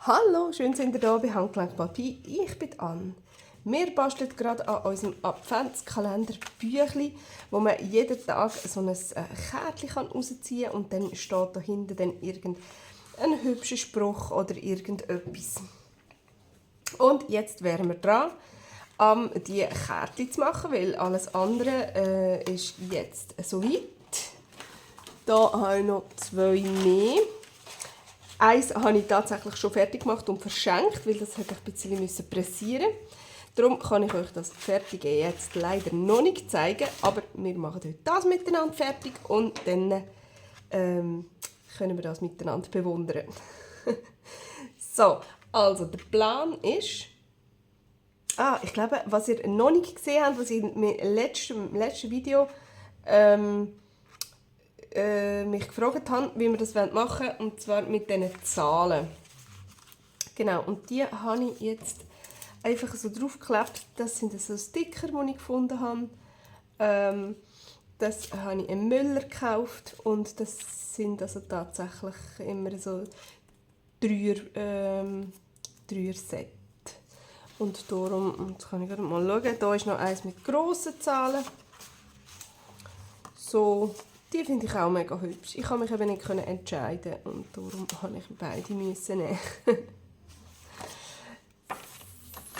Hallo, schön sind ihr da bei Handgelenk Papier. Ich bin Anne. Wir basteln gerade an unserem Adventskalender Büchli, wo man jeden Tag so ein Kärtchen rausziehen kann und dann steht dahinter dann irgendein hübscher Spruch oder irgendetwas. Und jetzt wären wir dran, die Kärtchen zu machen, weil alles andere ist jetzt soweit. Da habe ich noch 2 mehr. Eins habe ich tatsächlich schon fertig gemacht und verschenkt, weil das hätte ich ein bisschen pressieren müssen. Darum kann ich euch das Fertige jetzt leider noch nicht zeigen, aber wir machen heute das miteinander fertig und dann können wir das miteinander bewundern. So, also der Plan ist... ich glaube, was ihr noch nicht gesehen habt, was ich im letzten Video mich gefragt habe, wie wir das machen wollen, und zwar mit diesen Zahlen. Genau, und die habe ich jetzt einfach so draufgeklebt. Das sind so Sticker, die ich gefunden habe. Das habe ich im Müller gekauft und das sind also tatsächlich immer so Dreier-Set. Und darum, jetzt kann ich gerade mal schauen, da ist noch eins mit grossen Zahlen. So, die finde ich auch mega hübsch. Ich konnte mich eben nicht entscheiden und darum habe ich beide müssen nehmen.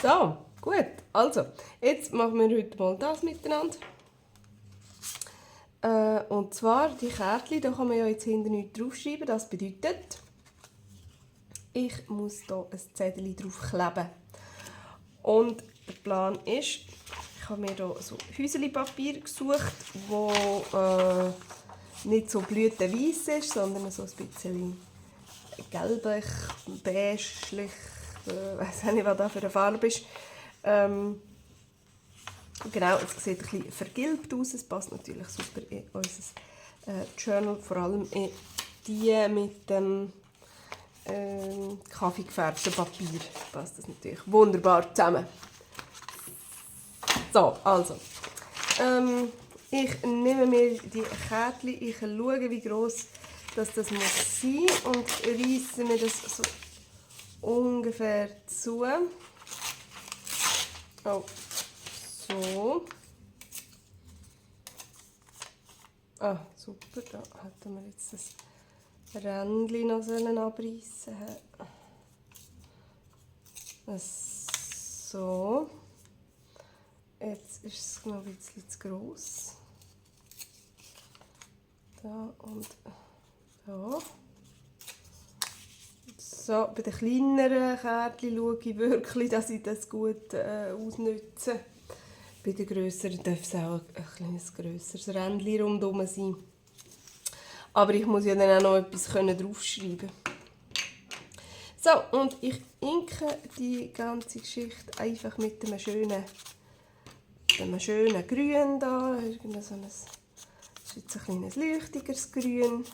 So, gut. Also, jetzt machen wir heute mal das miteinander. Und zwar die Kärtchen, da kann man ja jetzt hinten nichts draufschreiben. Das bedeutet, ich muss hier ein Zettel draufkleben. Und der Plan ist, ich habe mir hier so Häuserli-Papier gesucht, das nicht so blütenweiss ist, sondern so ein bisschen gelblich, beiglich, ich weiß nicht, was das für eine Farbe ist. Genau, es sieht ein bisschen vergilbt aus, es passt natürlich super in unser Journal, vor allem in die mit dem kaffeegefärbten Papier passt das natürlich wunderbar zusammen. So, also, ich nehme mir die Kärtchen, ich schaue, wie gross das muss sein und reisse mir das so ungefähr zu. Oh, so. Ah, super, da hätten wir jetzt das Rändchen noch abreißen. So. Jetzt ist es noch ein bisschen zu gross. Da und da. So, bei den kleineren Kärtchen schaue ich wirklich, dass ich das gut ausnütze. Bei den grösseren darf es auch ein kleines grösseres Rändchen rundherum sein. Aber ich muss ja dann auch noch etwas draufschreiben. So, und ich inke die ganze Geschichte einfach mit einem schönen Grün da. Das ist jetzt ein kleines leuchtigeres Grün.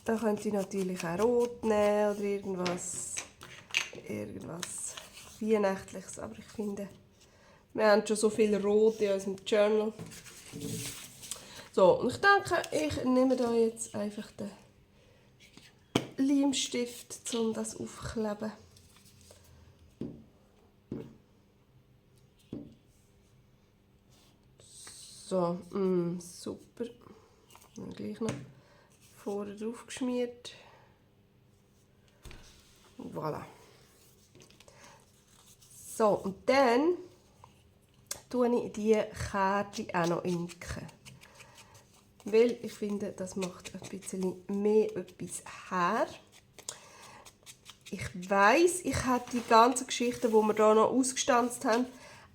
Da könnt ihr natürlich auch Rot nehmen oder irgendwas Weihnachtliches. Aber ich finde, wir haben schon so viel Rot in unserem Journal. So, und ich denke, ich nehme da jetzt einfach den Leimstift, um das aufzukleben. So, super. Und gleich noch vorne drauf geschmiert. Voilà. So, und dann tue ich die Kärtchen auch noch inken. Weil ich finde, das macht ein bisschen mehr etwas her. Ich weiss, ich hätte die ganzen Geschichten, die wir hier noch ausgestanzt haben,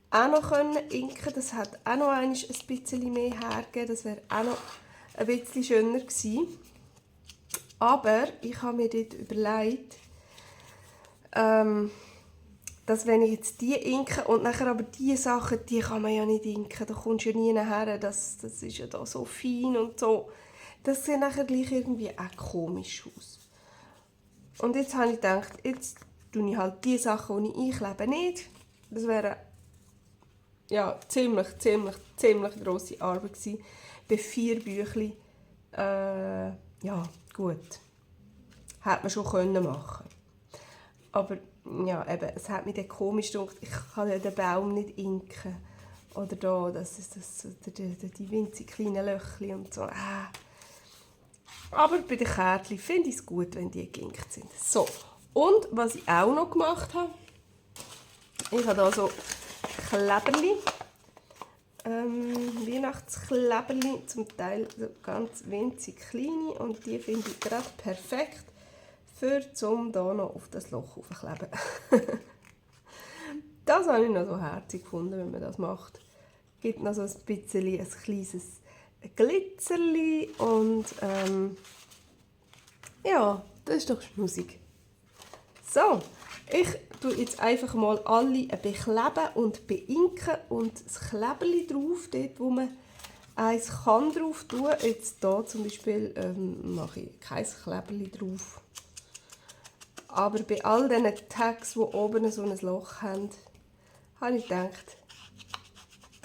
auch noch inken können. Das hat auch noch ein bisschen mehr hergegeben. Das wäre auch noch ein bisschen schöner gewesen. Aber ich habe mir dort überlegt, dass wenn ich jetzt die inke und nachher aber diese Sachen, die kann man ja nicht inken, da kommst du ja nie her, das ist ja da so fein und so. Das sieht nachher gleich irgendwie auch komisch aus. Und jetzt habe ich gedacht, jetzt tue ich halt die Sachen, die ich einklebe, nicht. Das wäre ja ziemlich grosse Arbeit gewesen. bei 4 Büchlein, ja, gut, hätte man schon können machen. Aber ja, eben, es hat mich dann komisch gedacht, ich kann ja den Baum nicht inken. Oder da, die winzig kleinen Löchchen und so. Aber bei den Kärtchen finde ich es gut, wenn die geinkt sind. So, und was ich auch noch gemacht habe, ich habe hier so Kleberli, Weihnachtskleberli, zum Teil so ganz winzig kleine, und die finde ich gerade perfekt, um hier noch auf das Loch aufzukleben. Das habe ich noch so herzig gefunden, wenn man das macht. Es gibt noch so ein bisschen ein kleines Glitzerli und ja, das ist doch schmusig. So, ich tue jetzt einfach mal alle bekleben und beinken und das Kleberli drauf, dort wo man eins kann drauf tun. Jetzt hier zum Beispiel mache ich kein Kleberli drauf. Aber bei all diesen Tags, die oben so ein Loch haben, habe ich gedacht,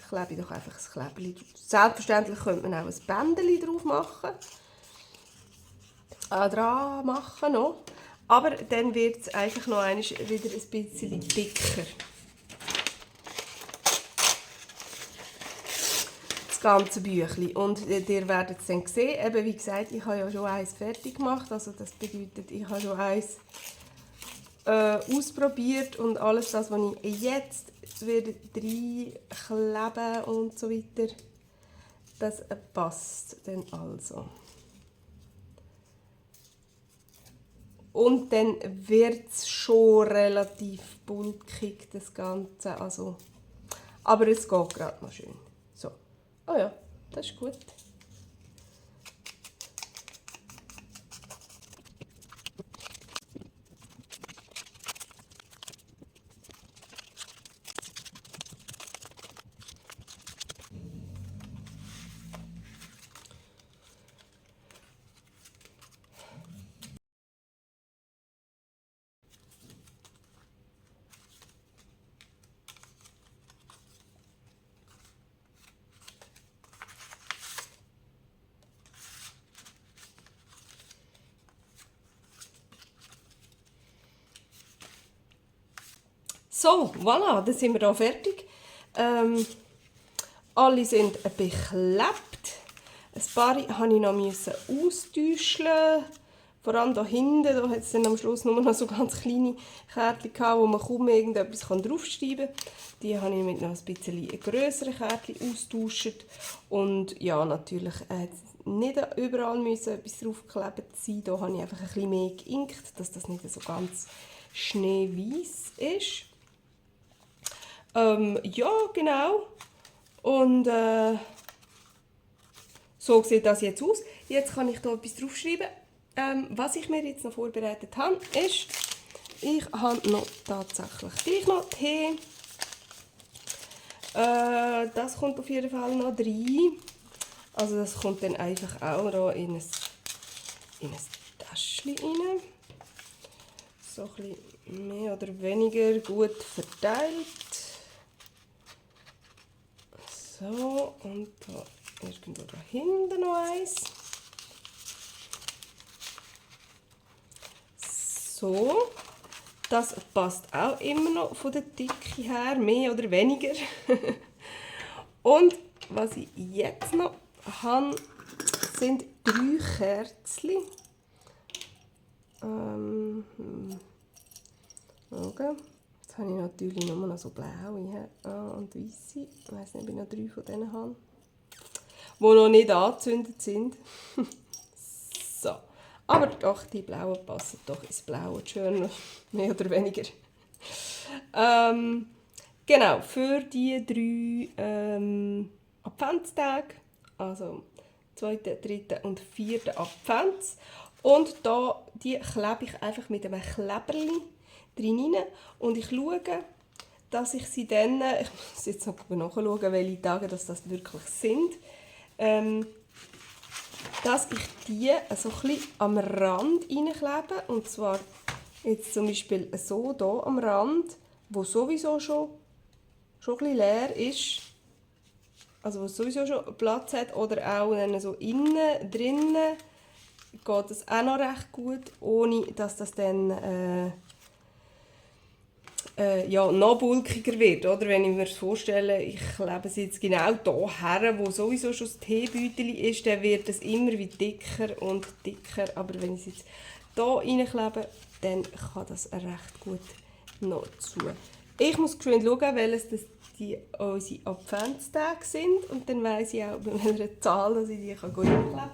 klebe ich doch einfach das Kleberli drauf. Selbstverständlich könnte man auch ein Bändchen drauf machen. Dran machen noch. Aber dann wird es einfach noch einmal wieder ein bisschen dicker. Das ganze Büchlein. Und ihr werdet es dann sehen. Eben, wie gesagt, ich habe ja schon eins fertig gemacht. Also das bedeutet, ich habe schon eins ausprobiert. Und alles das, was ich jetzt werde reinkleben und so weiter, das passt dann also. Und dann wird es schon relativ bulkig, das Ganze. Also, aber es geht gerade noch schön. So. Oh ja, das ist gut. So, voilà, dann sind wir hier fertig. Alle sind beklebt. Ein paar musste ich noch austauschen. Vor allem hier hinten, da hat es dann am Schluss nur noch so ganz kleine Kärtchen gehabt, wo man kaum irgendetwas draufschreiben kann. Die habe ich mit noch ein bisschen grösseren Kärtchen austauscht. Und ja, natürlich nicht überall müssen etwas draufgeklebt sein. Da habe ich einfach ein bisschen mehr geinkt, dass das nicht so ganz schneeweiß ist. Ja, genau. Und so sieht das jetzt aus. Jetzt kann ich hier etwas draufschreiben. Was ich mir jetzt noch vorbereitet habe, ist, ich habe noch tatsächlich gleich noch Tee. Das kommt auf jeden Fall noch rein. Also das kommt dann einfach auch noch in ein Täschchen rein. So ein bisschen mehr oder weniger gut verteilt. So, und da irgendwo da hinten noch eins. So, das passt auch immer noch von der Dicke her, mehr oder weniger. Und was ich jetzt noch habe, sind 3 Kerzen. Okay. Jetzt habe ich natürlich nur noch so blaue und weiße. Ich weiss nicht, ob ich noch 3 von denen habe, die noch nicht angezündet sind. So. Aber doch, die blauen passen doch ins blaue Journal, mehr oder weniger. Genau, für die 3 Adventstage, also 2., 3. und 4. Advents. Und da, die klebe ich einfach mit einem Kleberli drin rein. Und ich schaue, dass ich sie dann, ich muss jetzt noch nachschauen, welche Tage das wirklich sind, dass ich die so ein bisschen am Rand reinklebe. Und zwar jetzt zum Beispiel so hier am Rand, wo sowieso schon ein bisschen leer ist. also wo es sowieso schon Platz hat, oder auch dann so innen, drinnen, geht das auch noch recht gut, ohne dass das dann ja, noch bulkiger wird. Oder? Wenn ich mir das vorstelle, ich klebe es jetzt genau hier her, wo sowieso schon das Teebeutel ist, dann wird es immer wie dicker und dicker. Aber wenn ich es jetzt hier reinklebe, dann kann das recht gut noch zu. Ich muss geschwind schauen, welches das unsere Adventstage sind, und dann weiss ich auch, bei welcher Zahl dass ich die reinkleben kann.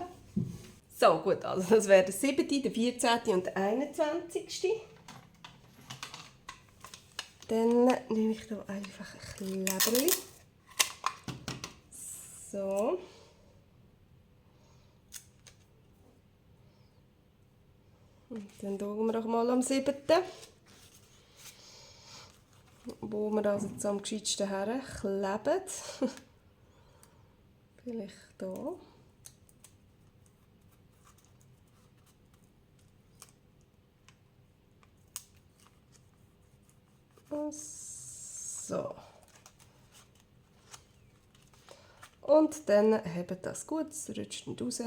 So, gut, also das wäre der 7., der 14. und der 21. Dann nehme ich hier einfach ein Kleberli. So. Und dann schauen wir doch mal am 7., wo wir das jetzt am gescheitsten herkleben. Vielleicht hier. So. Und dann hebt das gut, es rutscht nicht raus.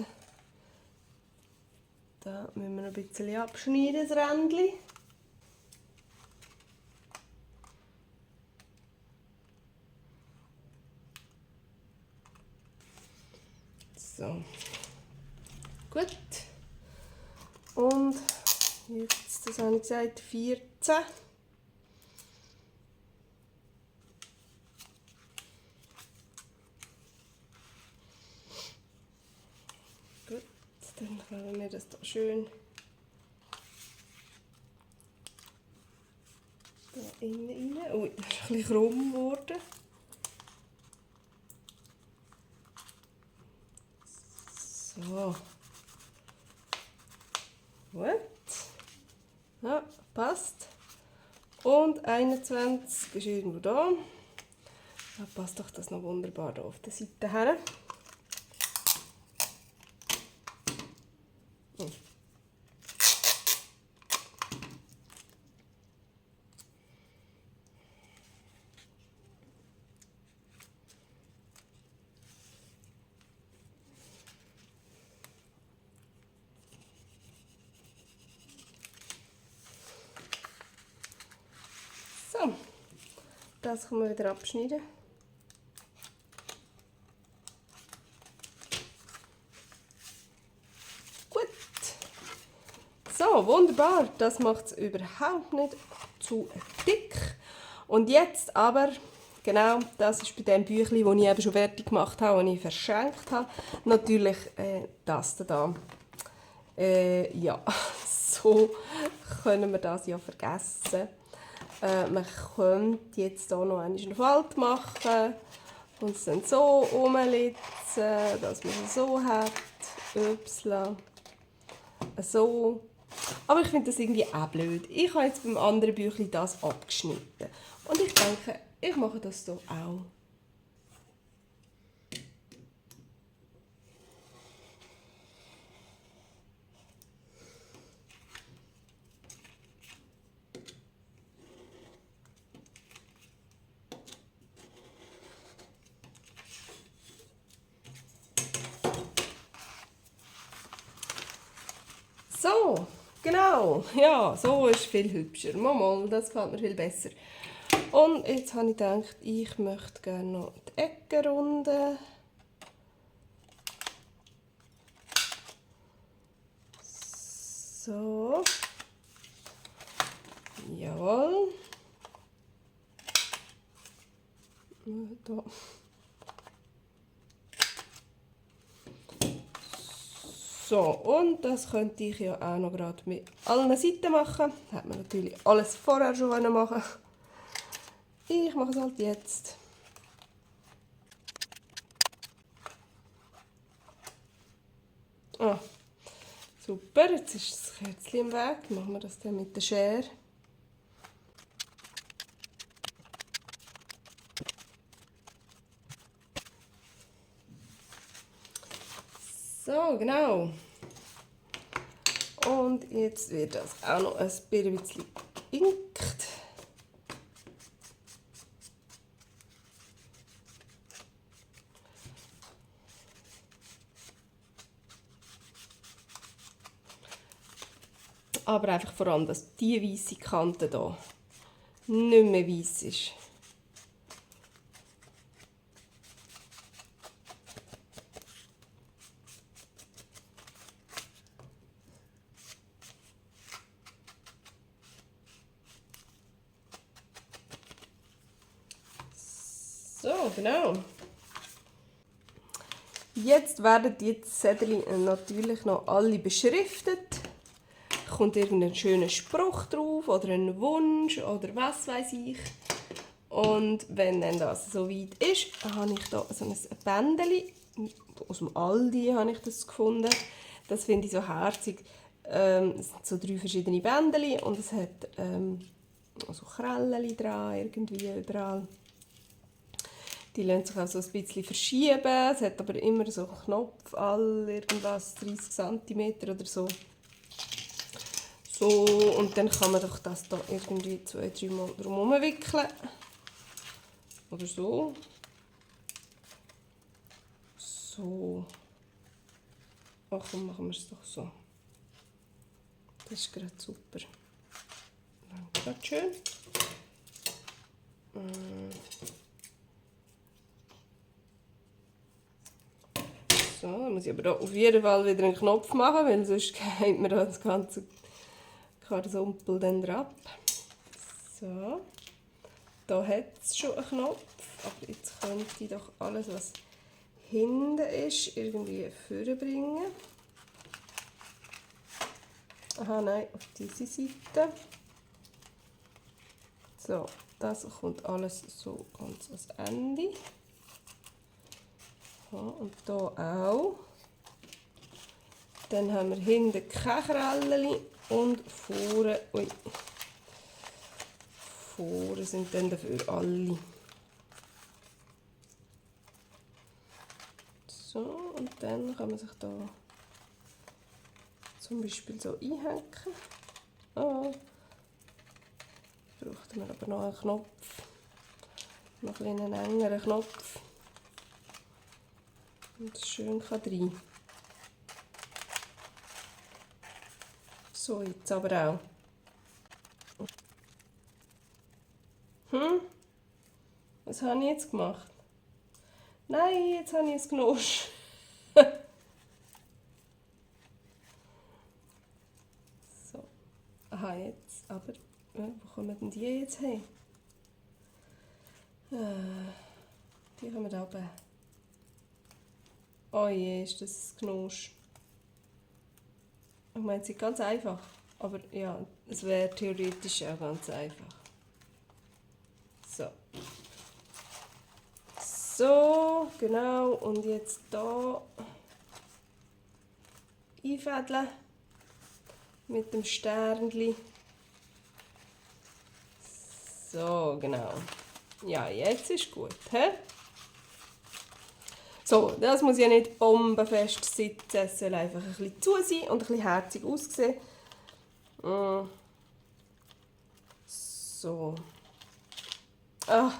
Da müssen wir noch ein bisschen abschneiden, das Rändchen. So. Gut. Und jetzt, das habe ich gesagt, 14. Gut, dann kleben wir das hier schön da innen rein. Ui, das ist ein bisschen krumm geworden. So. Gut. Ja, passt. Und 21 ist irgendwo da. Da passt doch das noch wunderbar da auf der Seite her. So, das können wir wieder abschneiden. Gut. So, wunderbar. Das macht es überhaupt nicht zu dick. Und jetzt aber, genau, das ist bei dem Büchlein, das ich eben schon fertig gemacht habe, das ich verschenkt habe, natürlich das da. Ja, so können wir das ja vergessen. Man könnte jetzt hier noch einen Falten machen und es dann so umlitzen, dass man es so hat. Upsla. So. Aber ich finde das irgendwie auch blöd. Ich habe jetzt beim anderen Büchlein das abgeschnitten. Und ich denke, ich mache das so auch. So, genau. Ja, so ist viel hübscher. Mal, das gefällt mir viel besser. Und jetzt habe ich gedacht, ich möchte gerne noch die Ecken runden. So. Jawohl. Da. So, und das könnte ich ja auch noch gerade mit allen Seiten machen. Das hätte man natürlich alles vorher schon machen können. Ich mache es halt jetzt. Ah, super, jetzt ist das Kerzchen im Weg. Machen wir das dann mit der Schere. So, genau. Und jetzt wird das auch noch ein bisschen inkt. Aber einfach vor allem, dass diese weisse Kante hier nicht mehr weiss ist. So, genau. Jetzt werden die Zettel natürlich noch alle beschriftet. Kommt irgendein schöner Spruch drauf oder ein Wunsch oder was weiß ich. Und wenn dann das soweit ist, habe ich hier so ein Bändchen. Aus dem Aldi habe ich das gefunden. Das finde ich so herzig. Es sind so 3 verschiedene Bändchen und es hat so Krällen dran, irgendwie überall. Die lassen sich auch so ein bisschen verschieben. Es hat aber immer so einen Knopf, irgendwas 30 cm oder so. So, und dann kann man doch das da irgendwie 2-3 Mal drum wickeln. Oder so. So. Ach komm, machen wir es doch so. Das ist gerade super. Gerade schön. So, dann muss ich aber hier auf jeden Fall wieder einen Knopf machen, weil sonst geht mir das ganze Karsumpel dann ab. So, da hat es schon einen Knopf, aber jetzt könnte ich doch alles, was hinten ist, irgendwie vorbringen. Aha, nein, auf diese Seite. So, das kommt alles so ganz ans Ende. Ja, und hier auch. Dann haben wir hinten keine Krällen und vorne, vorne sind dann dafür alle. So, und dann kann man sich da zum Beispiel so einhängen. Oh. Braucht man aber noch einen Knopf. Noch einen engeren Knopf. Und das schön rein. So, jetzt aber auch. Was habe ich jetzt gemacht? Nein, jetzt habe ich es Knosch. So. Aha, jetzt. Aber, wo kommen denn die jetzt hin? Die kommen da oben. Oh je, ist das ein Knosch. Ich meine, es ist ganz einfach. Aber ja, es wäre theoretisch auch ganz einfach. So. So, genau. Und jetzt hier einfädeln mit dem Sternchen. So, genau. Ja, jetzt ist gut. He? So, das muss ja nicht bombenfest sitzen. Es soll einfach ein bisschen zu sein und ein bisschen herzig aussehen. So. Ah,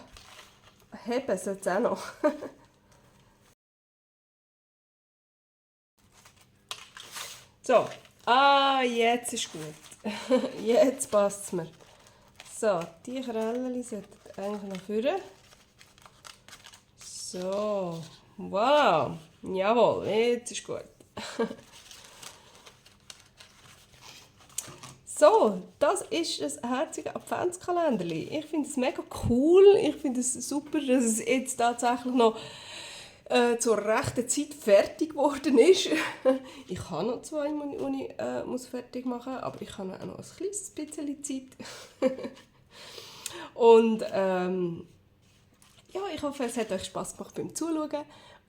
heben sollte es auch noch. So. Ah, jetzt ist gut. Jetzt passt es mir. So, die Krällen sollten eigentlich noch führen. So. Wow. Jawohl, jetzt ist gut. So, das ist ein herziger Adventskalender. Ich finde es mega cool. Ich finde es super, dass es jetzt tatsächlich noch zur rechten Zeit fertig geworden ist. Ich habe noch 2, die ich muss fertig machen muss, aber ich habe auch noch ein kleines bisschen Zeit. Und ja, ich hoffe, es hat euch Spass gemacht beim Zuschauen.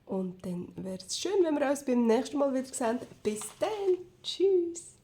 Und dann wäre es schön, wenn wir uns beim nächsten Mal wieder sehen. Bis dann. Tschüss.